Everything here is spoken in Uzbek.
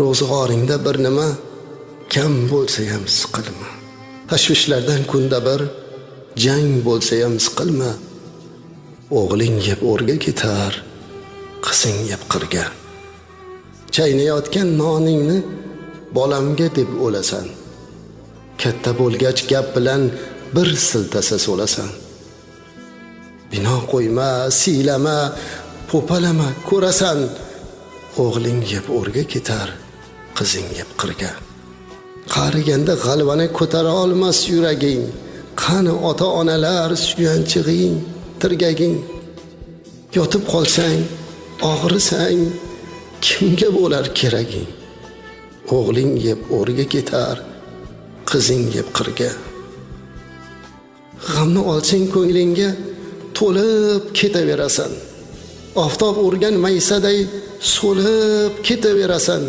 Ro'zg'oringda bir nima kam bo'lsayam siqilma. Tashvishlardan kunda bir jang bo'lsayam siqilma. O'g'ling yeb o'rga ketar, qizing yeb qirga. Chaynayotgan noningni bolamga deb o'lasan. Katta bo'lgach gap bilan bir siltasa so'lasan. Bino qo'yma, siylama, po'palama, ko'rasan. O'g'ling yeb o'rga ketar, qizing yeb qirga. Qariganda g'alvani ko'tara olmas yuraging. Qani ota-onalar suyanchig'ing, tirgaging. Yotib qolsang, og'risang, kimga bo'lar keraging? O'g'ling yeb o'rga ketar, qizing yeb qirga. G'amni olsang ko'nglingga to'lib ketaverasan. Oftob urgan maysaday so'lib ketaverasan.